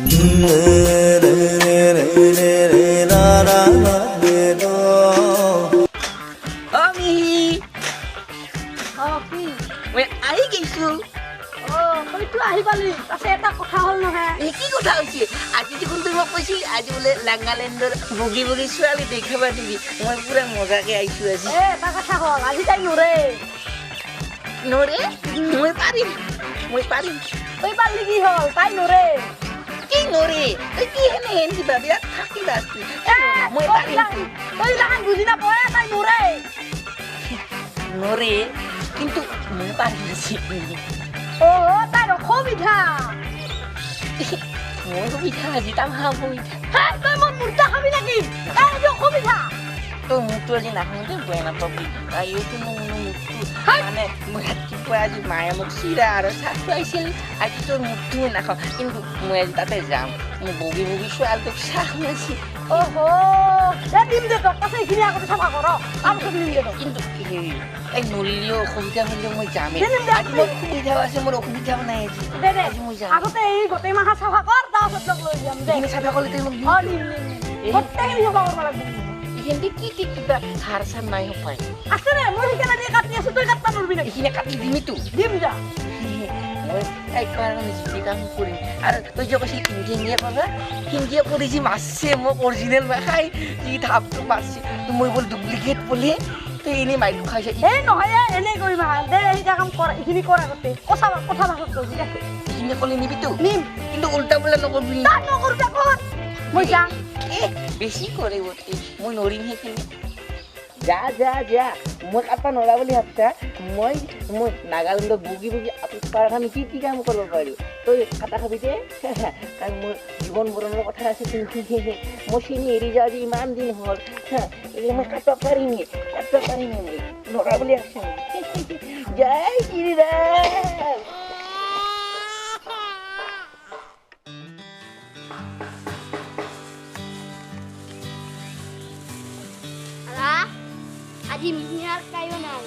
অ মিহি, অ কি? মই আহি গৈছো। অ, তইতো আহি পালি, পাছে এটা কথা হ'ল নহয়। এই কি কথা হৈছে? আজি দেখোন তুমি মোক কৈছিল আজি বোলে নাগালেণ্ডৰ বগী বগী ছোৱালী দেখাবা দিবি, মই পুৰা মজাকে আহিছো আজি। এ এটা কথা হ'ল, আজি তাই নৰে। নৰে? মই পাৰিম, মই পাৰিম। তই পাৰিলি কি হ'ল, তাই নৰে। কি নৰে? তই কি হেনে হেন কিবা বিৰাট থাকিবা আছি। মই পাৰিম। তই এইগিলাখান বুজি নাপাৱ, তাই নৰে। নৰে কিন্তু মই পাৰিম আজি। অ, তাইৰ অসুবিধা। মই সুবিধা আজি তামাম অসুবিধা। হেই, তই মোৰ মূৰ্তা খাবি নেকি? তাই আজি অসুবিধা। তই মোৰটো আজি নাখাওঁতে বেয়া নাপাবি। আইঅ মোৰ মোৰটো মানে মই ৰাতিপুৱা আজি মায়ে মোক চিৰা আৰু চাহ খুৱাইছিল, আজি তোৰ মোৰটো মই নাখাওঁ, কিন্তু মই আজি তাতে যাম, মই বগী বগী ছোৱালীটোক চাহ খুৱাইছি। অহ, দে দিম দে তোক, পাছে এইখিনি আগতে চাফা কৰ, তাৰপিছত নিম দে তোক। কিন্তু হেৰি এই নৰিলেও অসুবিধা হ'লেও মই যামেই। দে দিম দে। আজি মোৰ সুবিধাও আছে, মোৰ অসুবিধাও নাই আজি। দে দে। আজি মই যাম। আগতে এই গোটেই মাহা চাফা কৰ, তাৰপিছত তোক লৈ যাম দে। এইখিনি চাফা কৰিলে তই মোক অ, নিম নিম নিম, গোটেইখিনি চাফা কৰিব লাগিব। এইখিনি কি কি কিবা সাৰ চাৰ নাই সপাই? আছে দে, মই সেইকাৰণে দি কাটি আছো, তই কাটবা নোৱাৰবি নেকি? এইখিনি কাটি দিমিতো। দিম যা। মই তাইক কাৰণে যি কাম কৰিম। আৰু তই যে কৈছিলি হিন্দীয়ে কৰবা, হিন্দীয়ে কৰি যি মাৰছে মোক, অৰিজিনেল খাই যি ধাপটো মাৰছে, মই বোলে ডুপ্লিকেট বোলে, তই এনেই মাইকটো খাইছ। এই নহয়, এনেই কৰিম দে, এইটা কাম কৰ, এইখিনি কৰ আগতে, কথা কথা পাছত কৰিবি দে। এইখিনি ক'লে নিবিতো? নিম। কিন্তু উল্টা পুল্টা নকৰবি। তাক নকৰো দে, ক'ত মই যাম। এ বেছি কৰে গোটেই, মই নৰিম সেইখিনি। যা যা যা, মই কাটবা নৰা বুলি ভাবছা? মই মই নাগালেণ্ডত বগী বগী পাৰ কাৰণে কি কি কাম কৰিব পাৰোঁ, তই কাটা খাবি দে। কাৰণ মোৰ জীৱন বৰণৰ কথা আছে। মই চিনি এৰি যোৱা আজি ইমান দিন হ'ল, মই কাটব পাৰিমেই, কাটব পাৰিমেই, মই নৰা বুলি ভাবছা? জয় শ্ৰীৰাম। আজি মিহিয়াৰ কায়ো নাই,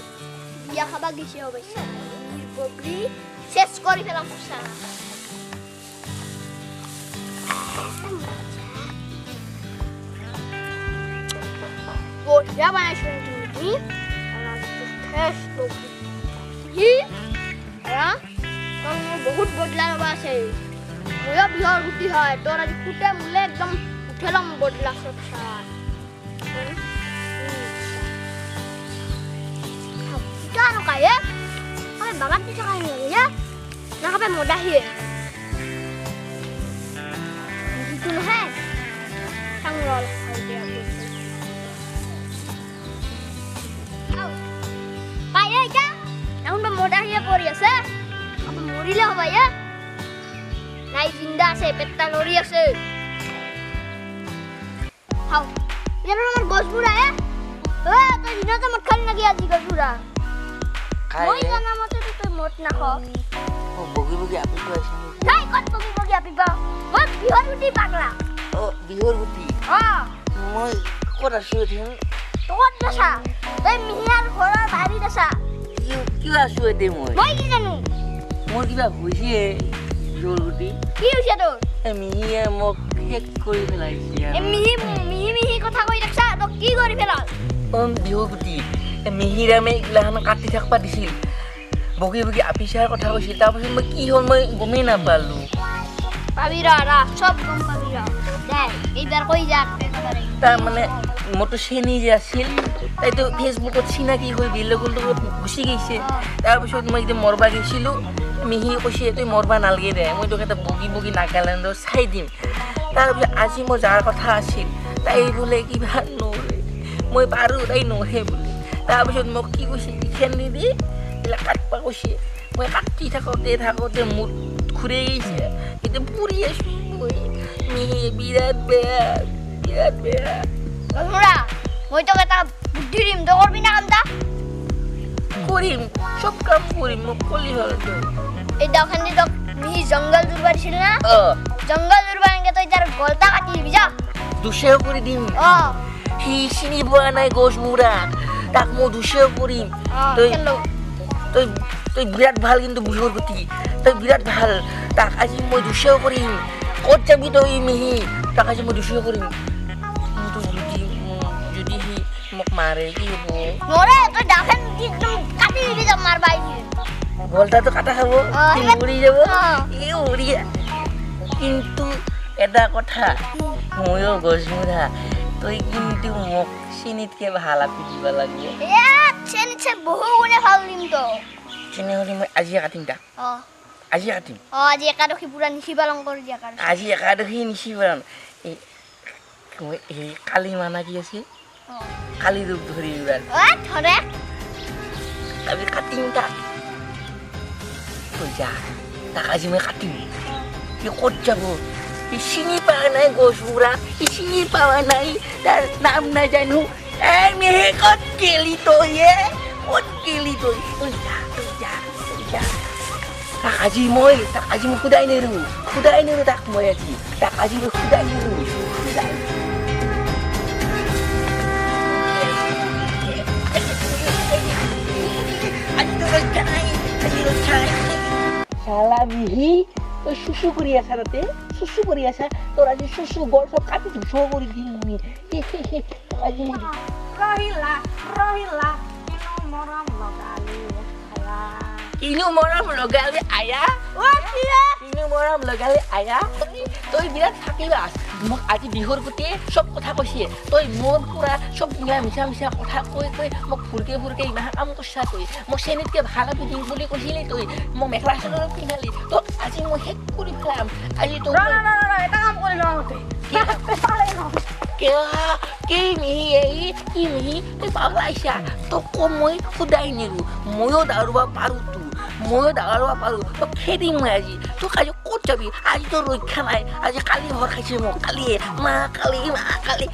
বিয়া খাবা গৈছে অৱশ্যে। বগৰী চেচ কৰি পেলাম সঁচা। বঢ়িয়া বনাইছো তুমি ফ্ৰেছ বগৰী। তোৰ মোৰ বহুত বদলা ল'ব আছে। ময়ো বিহৰ গুটি হয়, তোৰ আজি কুটে মোলে একদম উঠে ল'ম বদলা চব চাই। নাখায় বাগান পিঠা খাই নালাগে, নাখাবে মদাহিয়ে যিটো নহয়। পাই এতিয়া এখন মদাহিয়ে পৰি আছে, মৰিলে হ'ব। নাই, জিন্দা আছে, পেটটা নৰি আছে। হাও, আমাৰ গছবোৰ আহে। তই দিনতে মদ খালি নেকি আজি গছবোৰা? মই জানা মতে তই মদ নাখাৱ। বগী বগী আপি খুৱাইছে। নাই, ক'ত বগী বগী আপি পাওঁ? মই বিহৰ গুটি পাগলা। অ, বিহৰ গুটি। অ। মই ক'ত আছো এতিয়া? তই ক'ত আছা? তই মিহিয়াৰ ঘৰৰ বাৰীত আছা। কিয় আছো এতিয়া মই? মই কি জানো? মোৰ কিবা হৈছে বিহৰ গুটি। কি হৈছে তোৰ? মিহিয়ে মোক শেষ কৰি পেলাইছে। মিহি মিহি মিহি কথা কৈ থাকছা, তোক কি কৰি পেলাল? অ বিহৰ গুটি, মিহিৰামে এইগিলাখান কাটি থাকবা দিছিল, বগী বগী আপিচাৰ কথা কৈছিল, তাৰপিছত মই কি হ'ল মই গমেই নাপালোঁ। পাবি ৰ, ৰ চব গম পাবি ৰ। দে এইবাৰ কৈ যাক। তাৰমানে মোৰতো চেনি যে আছিল, তাইতো ফেচবুকত চিনাকি হৈ বেলেগৰ লগত গুচি গৈছে। তাৰপিছত মই যেতিয়া মৰবা গৈছিলোঁ, মিহি কৈছে তই মৰবা নালাগে দে, মই তোক এটা বগী বগী নাগালেণ্ডৰ চাই দিম। তাৰপিছত আজি মই যাৰ কথা আছিল, তাই বোলে কিবা নৰে, মই পাৰোঁ, তাই নৰে বোলে। তাৰপিছত মোক কি কৈছে, খেন্দি দি এইবিলাক কাটবা কৈছে। মই কাটি থাকোঁতে থাকোঁতে মোৰ ঘূৰাই গৈছে, এতিয়া পুৰি আছোঁ মই। মিহি বিৰাট বেয়া, বিৰাট বেয়া। মই তোক এটা বুদ্ধি দিম, তই কৰবি না কামটা? কৰিম, চব কাম কৰিম, মোক কলি হ'ল তই। এই দাওখান দি তোক মিহি জংঘল জুৰবা দিছিল না? জংঘল জুৰবা এনেকে তই তাৰ গলটা কাটি দিবি যা। দুচেও কৰি দিম। সি চিনি পোৱা নাই গছবোৰা, তাক মই দুচেও কৰিম। তই তই তই বিৰাট ভাল কিন্তু বিহুৰ গুটি, তই বিৰাট ভাল, তাক আজি মই দুচেও কৰিম। ক'ত যাবি তই মিহি? তাক আজি মই দুচুৱে কৰিম। কিন্তু যদি সি মোক মাৰে কি হ'ব? নৰে, তই দাখন একদম কাটি দিবি, যাম মাৰবা আহিলি। গলটাটো কাটা খাব, মৰি যাব। এই মৰি। কিন্তু এটা কথা, ময়ো গছমূৰা, তই কিন্তু মোক চেনিতকে ভাল আপি দিব লাগিব। চেনিতছে বহু গুণে ভাল দিম তো। তেনেহ'লে মই আজিয়ে কাটিম তাক। আজি কাটিম। আজি একাদশী পুৰা নিশি পালন কৰি দিয়া। আজি একাদশী নিশি পালন। এই মই এই কালি মানা কি আছে, কালি ৰূপ ধৰি এইবাৰ ধৰে আমি কাটিম তাক। তই যা, তাক আজি মই কাটিম। সি ক'ত যাব? সি চিনি পোৱা নাই গছবোৰা, সি চিনি পোৱা নাই, তাৰ নাম নাজানো। এই মেহে ক'ত গেলি তই? এ ক'ত গেলি তই? তই যা, তই যা, তই যা। তাক আজি মই, তাক আজি মই সোধাই নেৰো, সোধাই নেৰো তাক মই আজি। তাক আজি মই সোধাই নেৰো, সোধাই। শালা মিহি, তই শুশু কৰি আছা তাতে, শুশু কৰি আছা। তোৰ আজি শুশু গল চব কাটি ধূস কৰি দিম মই। আজি মই ৰহিলা ৰহিলা কিনো মৰম লগালি আয়া, কিনো মৰম লগালি আয়া, কিনো মৰম লগালি আয়া। তই বিৰাট থাকিবা। মোক আজি বিহুৰ গোটেই চব কথা কৈছে। তই মোৰ পুৰা চব মিছা মিছা কথা কৈ কৈ মোক ফুৰকে ফুৰকে ইমান কাম কৰিছা তই। মোক চেনিতকে ভাল দিম বুলি কৈছিলি তই, মোক মেখেলা চাদৰ পিন্ধালি। তই আজি মই শেষ কৰি পেলাম আজি তই। এটা কাম কৰি লওঁ। কি মিহি এই, কি মিহি তই পাগলা আহিছা? তোকো মই সোধাই নেৰো। ময়ো দাউৰিব পাৰোঁ তো, ময়ো দাউৰিব পাৰোঁ। তোক খেদিম মই আজি। তোক আজি ক'ত যাবি? আজি তোৰ ৰক্ষা নাই। আজি কালি ভৰ খাইছে মোক, কালিয়ে মা কালি, মা কালি।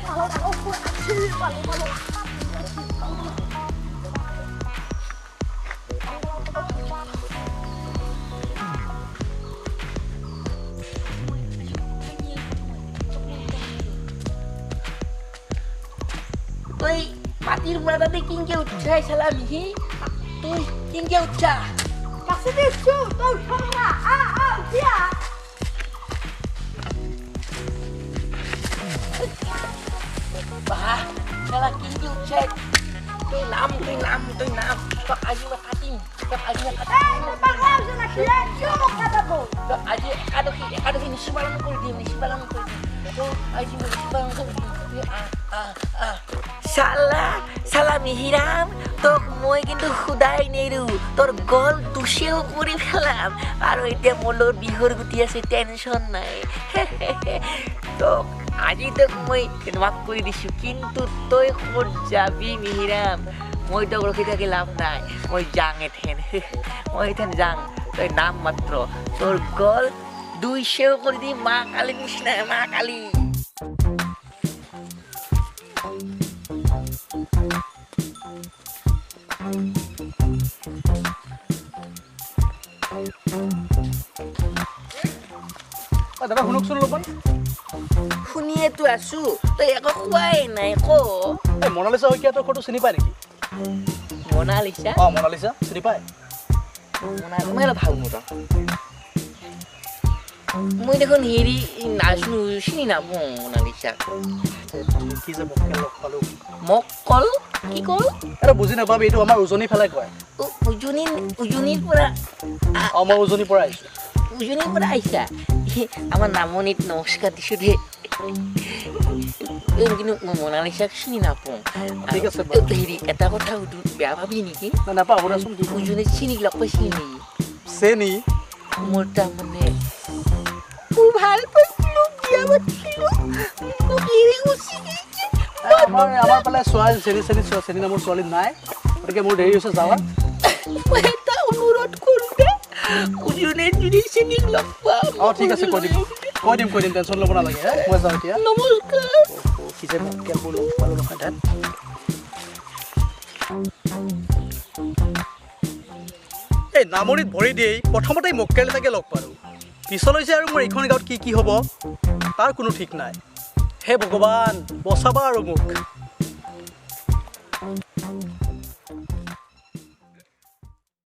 তই মাটিৰ পৰা তাতে কিনকে উঠছাই চালা মিহি? তই কিনকে উঠছা? গাছেদি উঠছো, তই উঠব না। আ আ উঠি আ। বাহ, চালা কিনকে উঠছাই? তই নাম, তই নাম, তই নাম। তোক আজি মই কাটিম, তোক আজি মই কাটিম। পাগলা হৈছে নাকি? কিয় মোক কাটাব? তোক আজি একাদশী, একাদশী নিশি পালন কৰি দিম, নিশি পালন কৰি দিম। তোক আজি মই নিশি পালন কৰি দিম। চালা চালা মিহিৰাম, তোক মই কিন্তু সোধাই নেৰো। তোৰ গল দুচেও কৰি পেলাম। আৰু এতিয়া মোৰ লগত বিহুৰ গুটি আছে, টেনশ্যন নাই। তোক আজি তোক মই মাফ কৰি দিছোঁ, কিন্তু তই ক'ত যাবি মিহিৰাম? মই তোক ৰখি থাকি লাভ নাই। মই যাং এথেন, মই এথেন যাং। তই নাম মাত্ৰ, তোৰ গল দুই সেও কৰি দিম মা কালীৰ নিচিনা, মা কালী। দাদা শুনকচোন অলপমান। শুনিয়েতো আছো, তই একো কোৱাই নাই ক। এই মনালিছা শইকীয়া তোৰ ঘৰটো চিনি পায় নেকি? মনালিছা? অঁ, মনালিছা চিনি পায়। মই অলপ ভাবো ৰ। মই দেখোন হেৰি নাজনো, চিনি নাপাওঁ মনালিছা। কি যে মক্কেল লগ পালোঁ। মক্কল কি কল? এটা বুজি নাপাবি, এইটো আমাৰ উজনি ফালে কয়। উজনি, উজনিৰ পৰা? অঁ, মই উজনিৰ পৰা আহিছোঁ। উজনিৰ পৰা আহিছা? আমাৰ নামনিত নমস্কাৰ দিছোঁ দেই। কিন্তু মই মনালিছাক চিনি নাপাওঁ। ঠিক আছে। হেৰি এটা কথা সুধো, বেয়া পাবি নেকি? নাপাওঁ, সুধাচোন। উজনিত চিনিক লগ পাইছিলি নেকি? চেনি? মোৰ তাৰমানে মোৰ ভাল পাইছিলোঁ, বিয়া পাতিছিলোঁ, মোক এৰি গুচি গৈছে। আমাৰ ফালে ছোৱালী চেনি চেনি চেনি নামৰ ছোৱালী নাই, গতিকে মোৰ দেৰি হৈছে, যাৱা। মই এটা অনুৰোধ কৰোঁ দে, উজনিত যদি চেনিক লগ পাওঁ। অঁ ঠিক আছে, কৈ দিম, কৈ দিম, কৈ দিম, টেনশ্যন ল'ব নালাগে। মই যাওঁ এতিয়া। নমস্কাৰ। কি যে মক্কেলবোৰ লগ পালোঁ নহয় তাত। এই নামনিত ভৰি দিয়েই প্ৰথমতেই মক্কেল এটাকে লগ পালোঁ। পিছলৈ যে আৰু মোৰ এইখন গাঁৱত কি কি হ'ব তাৰ কোনো ঠিক নাই। হে ভগৱান, বচাবা আৰু মোক।